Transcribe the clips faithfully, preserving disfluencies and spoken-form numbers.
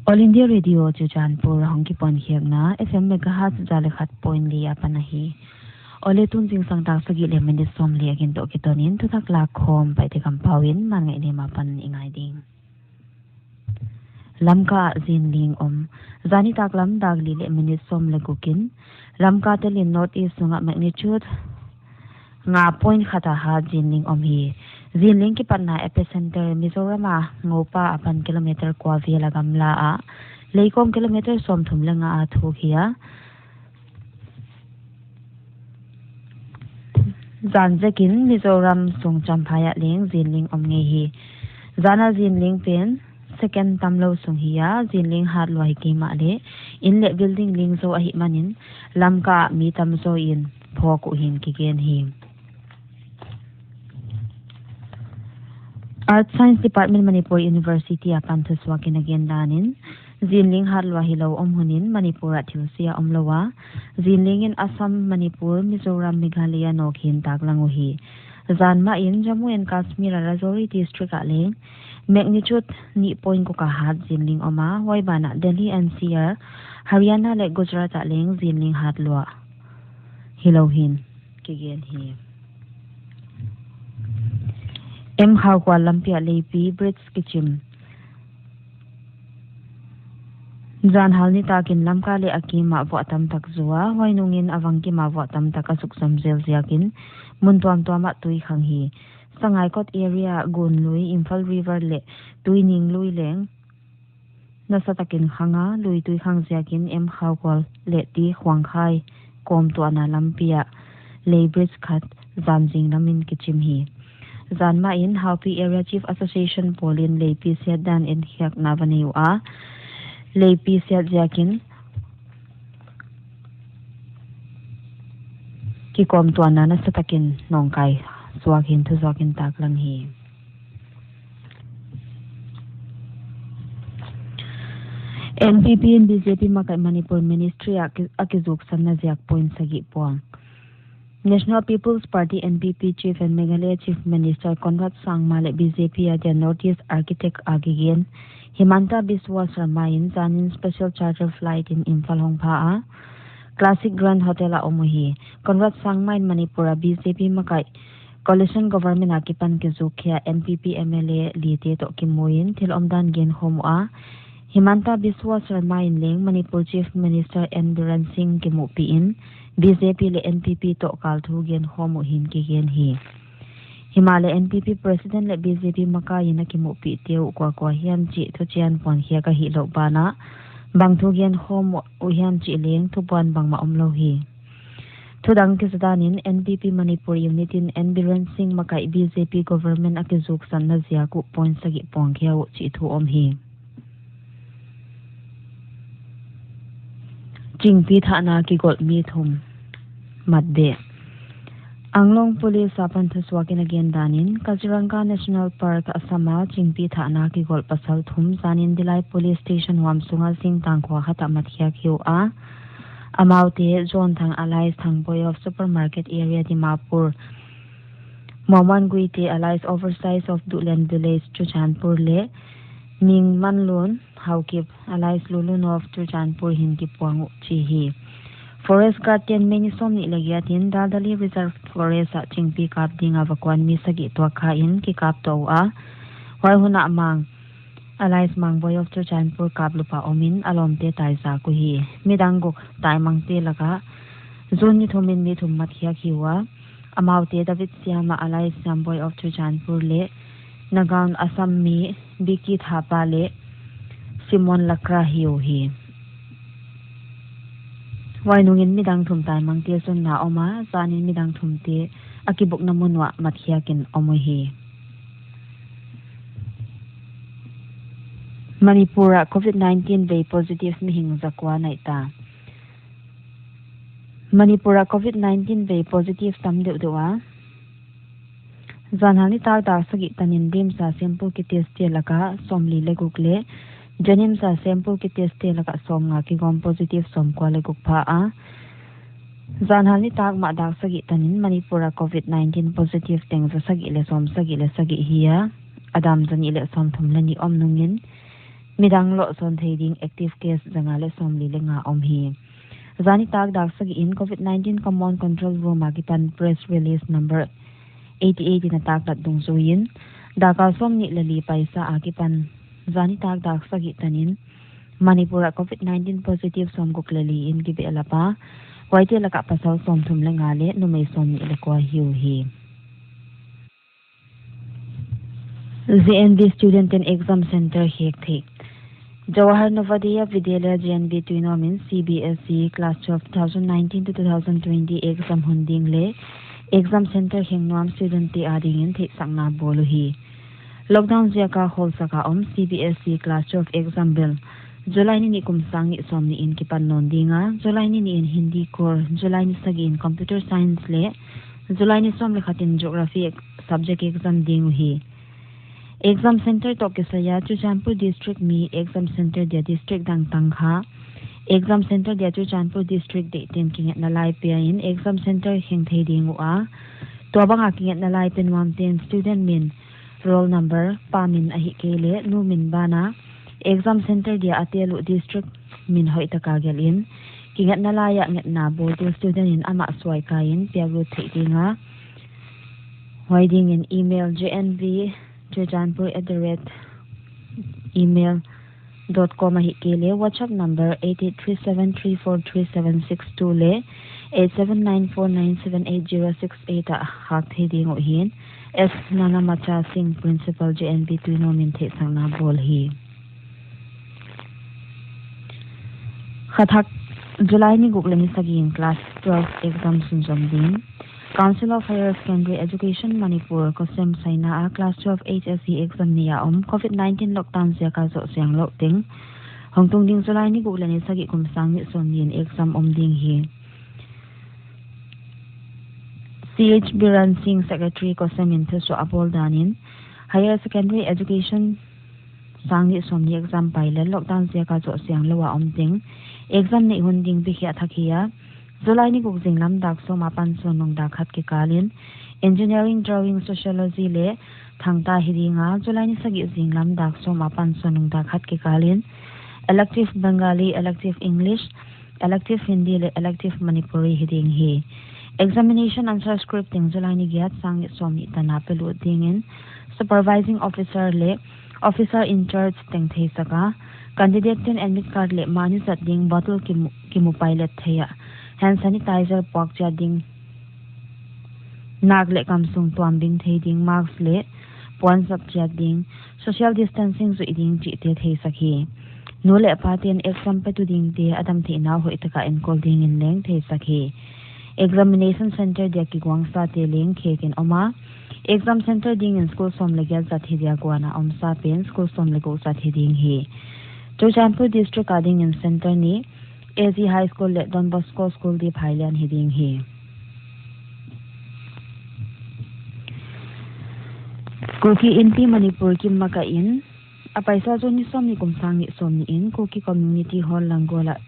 All India Radio Churachandpur hong kipan khiakna F M megahertz za leh khat point li apan ahi. Awle, tun zingsang dak sagih leh minute sawmli a gin toh kitonin thuthak lakkhawm Paite Kampau in man ngaihnem apan i ngai ding. Lamka ah zinling om. Zan nitaklam dak li leh minute sawm leh guk in Lamka telin North East sungah magnitude nga point khat a hat zinling om hi. Zinling kipatna epicenter Mizoram a Ngopa apan kilometer kua vel a gamla ah, leikawm kilometer sawmthum leh nga a thuk hi a. Zan zekin Mizoram sung Champhai ah leng zinling om ngei hi. Zan a zinling pen second tamlou sung hi a, zinling hat lua hi kei mahleh, inn leh building ling zou ahih manin, Lamka ah mi tamzaw in phawk uh hi'n kigen hi. Earth Science Department Manipur University apan thusuak in a gen danin, zinling hat lua hilou om hun in Manipur ah thilsia omlou a, zinling in Assam, Manipur, Mizoram, Meghalaya nawk hi'n taklang uhi. Zan mah in Jammu and Kashmir a Rajouri District ah leng magnitude nih point guk a hat zinling om a, huai banah Delhi N C R, Haryana leh Gujarat ah leng zinling hat lua hilou hi'n kigen hi. M Khaukual lampi ah leipi bridge kichim. Zan hal nitakin Lamka leh a kim ah vuah tamtak zu a, huai nungin a vang kim ah vuah tamtak a suk zom zel ziakin mun tuamtuam ah tui khang hi. Sangaikot area, Gunlui, Imphal River leh Tuining lui leng nasatakin khang a, lui tui khang ziakin M Khaukual leh T Khuangkhai kawmtuahna lampi ah lei bridge khat zan zinglam in kichim hi. Zan mah in Haupi Area Chief Association pawl in leipi siat dan en khiakna va nei ua, leipi siat ziakin kikawmtuahna nasatakin nawngkai suak hi'n thusuak in taklang hi. N P P in B J P makaih Manipur Ministry ah ki-, a kizuksanna ziak point sagih puang. National People's Party, N P P, Chief and Meghalaya Chief Minister Conrad Sangma leh B J P a dia North East Architect a kigen Himanta Biswa Sarma in zanin special charter flight in Imphal hong pha a, Classic Grand Hotel a om uhi. Conrad Sangma in Manipur a B J P makaih coalition government a kipan kizuk khia N P P M L A lite toh kimu in thil omdan genkhawm ua, Himanta Biswa Sarma in leng Manipur Chief Minister N Biren Singh kimuhpih in B J P leh N P P toh kalthu genkhawm uh hi'n kigen hi. Himahleh N P P President leh B J P makai in a kimuhpihte uh kuakua hiam chih thuchian puan khiak ahihlouh banah, bang thu genkhawm uh hiam chih leng thupuan bangmah omlou hi. Thudang kisa danin N P P Manipur Unit in N Biren Singh makaih B J P government a kizuksanna ziak uh point sagih puang khia uh chih thu om hi. Chingpi thahna kigolh mi thum mat beh. Anglong Police apan thusuak in a gen danin, Kaziranga National Park Assam a chingpi thahna kigolh pasal thum zanin Dillai Police Station huam sunga singtang khua khat ah mat khiak hi ua. Amaute John Thang alias Thangboi of Supermarket Area Dimapur, Muamwan Guite alias Oversize of Duhlen Village Churachandpur leh Ningmanlun Haokip alias Lulun of Churachandpur hi'n kipuang uh chih hi. Forest Guard ten May ni sawmnih leh giat in Daldali Reserve Forest ah chingpi kap dinga va kuan mi sagih tuak kha in kikap tuah ua. Huai hun ah Mang alias Mangboi of Churachandpur kap lup a om in a lawmte taizak uhi. Midang guk taimangte laka June ni thum in mi thum mat khiak hi ua. Amaute David Siama alias Siamboi of Churachandpur leh Nagaon Assam mi Biki Thapa leh Simon Lakra hi uhi. Huai nungin midang thum taimangte sunna om a, zanin midang thumte a kibukna mun uah mat khiak in om uhi. Manipur ah covid nineteen vei positive mihing zakua naih ta. Manipur ah covid nineteen vei positive tam deuhdeuh a. Zanhal nitak dak sagih tanin RIMS a sample kitest te laka sawmli leh guk leh JNIMS a sample kitest te laka sawmnga kigawm positive sawmkua leh guk pha a. Zanhal nitak mah dak sagih tanin Manipur a covid nineteen positive teng za sagih leh sawm sagih leh sagih hi a. A dam za nih leh sawmthum leh nih om nungin Midang lohsawn thei ding active case zanga leh sawmli leh nga om hi. Zani nitak dak sagih in COVID nineteen Command Control Room akipan press release number eighty-eight in a taklat dungzui in, dak a sawmnih leh li paisa akipan zani nitak dak sagih tan in Manipur ah COVID nineteen positive sawmguk leh li in kibehlap a, huaite lak ah pasal sawmthum leh nga leh numei sawmnih leh kua hi uhi. J N V student ten exam center khek theih. Jawahar Navodaya Vidyalaya J N V Tuinuam in C B S E class twelve two thousand nineteen to two thousand twenty exam hun ding leh exam center kheng nuam student te ading in theihsakna bawl uhi. Lockdown ziak a khawlsak a om C B S E class twelve exam bel July ni nih kum sang nih sawmnih in kipan nawn ding a, July ni nih in Hindi core, July ni sagih in Computer Science leh July ni sawm leh khat in Geography ex-, subject exam ding uhi. Exam center toh kisai a Churachandpur district mi exam center dia district dang tang kha exam center dia Churachandpur district deihten kingetna lai pia in exam center kheng thei ding ua. Tuabang a kingetna lai pe nuam ten student min, roll number, pa min ahihkeileh nu min banah exam center dia a tel uh district min hoihtak a gelh in, kingetna lai a ngetna bawltu student in amah suai kai in piaklut theih ding a. Huai ding in email J N V Churachandpur at the rate email dot com ahihkeileh WhatsApp number eight eight three seven three four three seven six two leh eight seven nine four nine seven eight zero six eight ah khak thei ding uh hi'n, S Nana Macha Singh, Principal J N V Tuinuam in theihsakna bawl hi. Kha thak, July ni guk leh ni sagih in class twelve exam sunzom ding. Council of Higher Secondary Education Manipur, COHSEM saina a class twelve H S C exam ni a om COVID nineteen lockdown ziak a zoh siang louh teng hong tung ding July ni guk leh ni sagih kum sang nih sawmnih in exam om ding hi. C H Biren Singh, Secretary, COHSEM in thusuah a bawl dan in, Higher Secondary Education sang nih sawmnih exam pai leh lockdown ziak a zoh siang lou a om teng exam neih hun ding bikhiah thak hi a, July ni guk zinglam dak sawm apan suan nung dak khat kikal in Engineering, Drawing, Sociology leh Thangta hi ding a, July ni sagih zinglam dak sawm apan suan nung dak khat kikal in elective Bengali, elective English, elective Hindi leh elective Manipuri hi ding hi. Examination answer script teng July ni giat sang nih sawmnih tan a pelut ding in, Supervising Officer leh Officer in charge teng theisak a, candidate ten admit card leh mahni zat ding bottle kimu, kimu pilot thei a, hand sanitizer puak chiat ding, nak leh kamsung tuam bing thei ding, mask leh puan zat chiat ding, social distancing zuih ding chihte theisak hi. Nu leh pa ten exam petu dingte a damtheihna uh hoihtak a enkawl ding in leng theisak hi. Examination center dia kiguangsate leng khek in om a, exam center ding in school sawm leh giat zat hi dia, guan a omsa pen school sawm leh guk zat hi ding hi. Churachandpur district a ding in center nih A Z High School leh Don Bosco School di phailian hi ding hi. Kuki Inpi Manipur kim makaih in, a paisa June ni sawmnih kum sang nih sawmnih in Kuki Community Hall Langol ah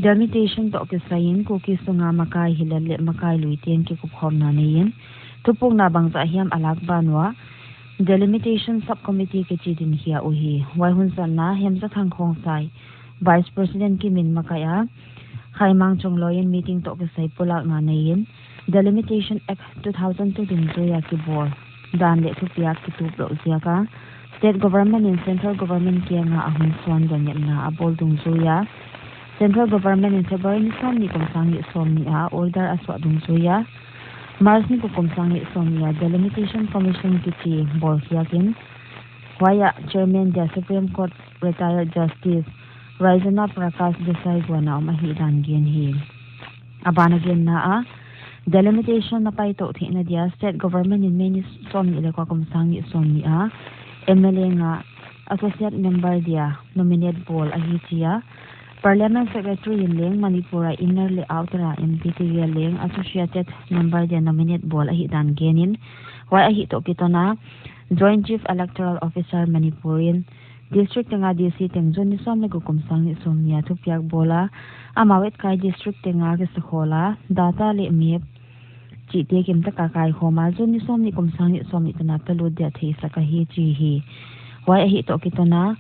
delimitation toh kisai in Kuki sunga makai hilel leh makai lui ten kikupkhawmna nei in, thupukna bangzah hiam a lak ban ua, Delimitation Subcommittee kichi din khia uhi. Huai hun zatna Hemzathang Khongsai, Vice President kimin makaih a, Khaimang Chongloi in meeting toh kisai pulakna nei in, Delimitation Act two thousand two dungzui a kibawl dan leh thupiak kitup louh ziak a, State Government in Central Government kiang a a hun suan dia ngetna a bawl dungzui a, Central Government in February ni sawmnih kum sang nih sawmnih a order a suah dungzui a, March ni guk kum sang nih sawmnih a Delimitation Commission kichi bawl khiak in, huai ah Chairman dia Supreme Court Retired Justice Raisona Prakash Desai guan a om ahihdan gen hi. A ban a genna ah, delimitation a paitoh theihna dia State Government in May ni sawmnih leh kua kum sang nih sawmnih a M L A nga Associate Member dia nominate bawl ahi chi a, Parliament Secretary in leng Manipur a Inner leh Outer a M P te leng Associated Member dia nominate bawl ahihdan gen in, huai ahih toh kiton a Joint Chief Electoral Officer Manipur in District teng a D C teng June ni sawm leh guk kum sang nih sawmnih a thupiak bawl a, amau etkai district teng a kisakhawl a, data leh map chihte kimtak a kaikhawm a, June ni sawmnih kum sang nih sawmnih tan a pelut dia theisak ahi chi hi. Huai ahih toh kiton a,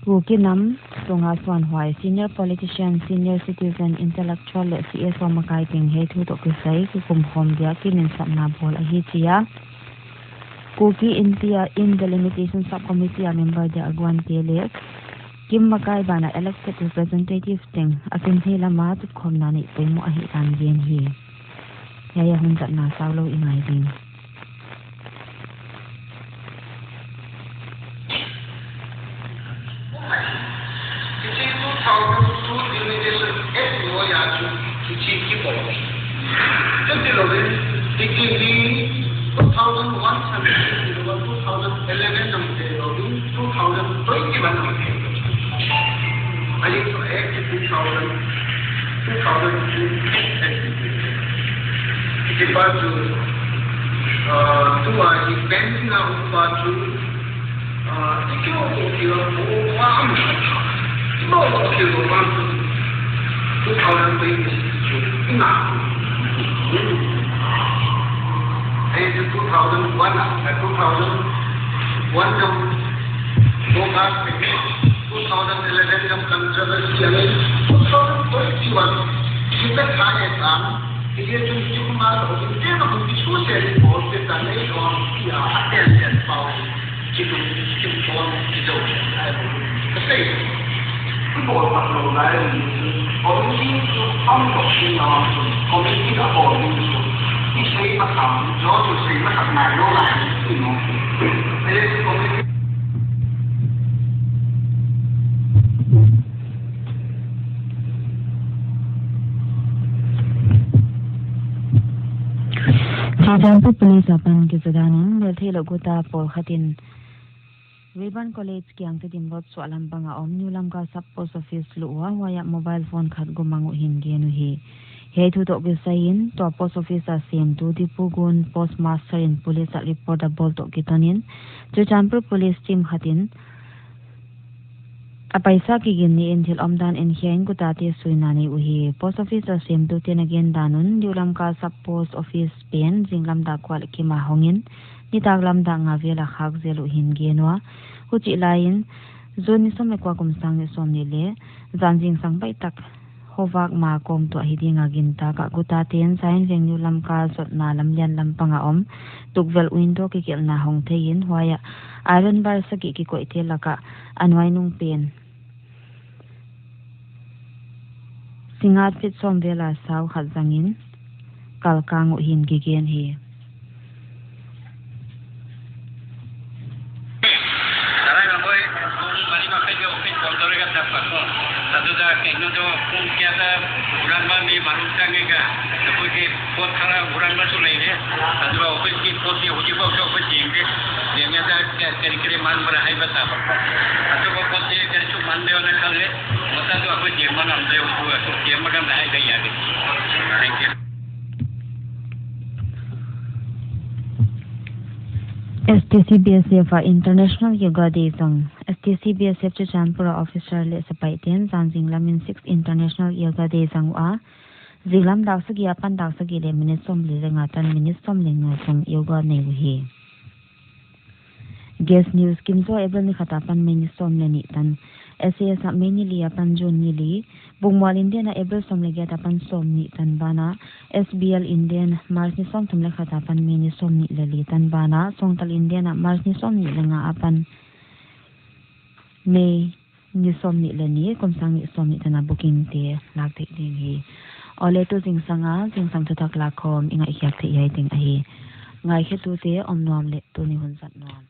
Kuki nam sunga suanhuai senior politician, senior citizen, intellectual leh C S O makai teng hiai thu toh kisai kikum khawm dia kiminsakna bawl ahi, chi a Kuki Inpi-in Delimitation Subcommittee a member dia a guante leh Kim makai banah elected representative teng a kin hih lama tutkhawmna neih poimoh ahihdan gen hi. Hiai a hun zatna saulou i ngai ding. Hichi two thousand two Delimitation Act lou a chu hichi kibawl. Chutilouin, hichi hi two thousand one chan, two thousand eleven nam te lou, two thousand twenty-one nam te. Ahi chu Act two thousand, two thousand two Act. Hichi pa chu, uh, tua hi pending a um pa chu, Ah, i keu keu keu a bawl a om. I bawl keu keu a bawl. Two thousand twenty-six chu i ngak. Ei chu two thousand one a, eh, two thousand one jong bawl a, two thousand eleven jong controversy a leh, two thousand twenty-one hi ta kha e tan. Hi chu chu ma lo, chu te ma chu chu se ni bawl te ta nei lo, i a, a ten ten pau. Ki tu, ki tu pon, ki tu. Ka sei. Ki bawl pat lou lai ni. Committee chu pam lou ni na chu. Committee a bawl ni chu. I sei ma tam, lo chu sei ma tam nai lou lai ni no. Ei committee. Churachandpur Police apan kizadan in, belthei lou guta pawl khat in Rayburn College kiang Tedim Road suahlam panga om New Lamka Sub Post Office luh ua, huai ah mobile phone khat gumang uh hi'n gen uhi. Hiai thu toh kisai in, tua post office a semtu Dipugun postmaster in police ah report a bawl toh kiton in, Churachandpur Police team khat in a paisa kigin ni in thil omdan en khia in gutate suina nei uhi. Post office a semtuten a gendan un, New Lamka Sub Post Office pen zinglam dak kua leh kim a hong in, nitaklam dak nga vel a khak zel uh hi'n gen ua. Huchih lai in, June ni sawm leh kua kum sang nih sawmnih leh zan zingsang baihtak khovak ma kawmtuah hi ding a gintak a gutaten Zion Veng New Lamka zotna lamlian lam panga om tukvelh window kigelhna hong thei in, huai ah iron bar sagih kikoihte lak ah a nuai nung pen singngat feet sawm vel a sau khat zang in kalkang uh hi'n kigen hi. Thank you. S T C B S F a International Yoga Day zang. S T C B S F Churachandpur a officer leh sepaih ten zan zinglam in six International Yoga Day zang ua, zinglam dak sagih apan dak sagih leh minute sawmli leh nga tan minute sawmli nga sung yoga nei uhi. Gas News, Kimzaw April ni khat apan May ni sawm leh nih tan. S A S ah May ni li apan June ni li. Bungmual India ah April sawm leh giat apan sawmnih tan banah. S B L India ah March ni sawmthum leh khat apan May ni sawmnih leh li tan banah. Songtal India ah March ni sawmnih leh nga apan May ni sawmnih leh nih, kum sang nih sawmnih tan a booking te lak theih ding hi. Awle, tu zingsang a zingsang thuthak lakkhawm i ngaihkhiak theih hiai teng ahi. Ngaikhiatute om nuam leh tuni hun zat nuam.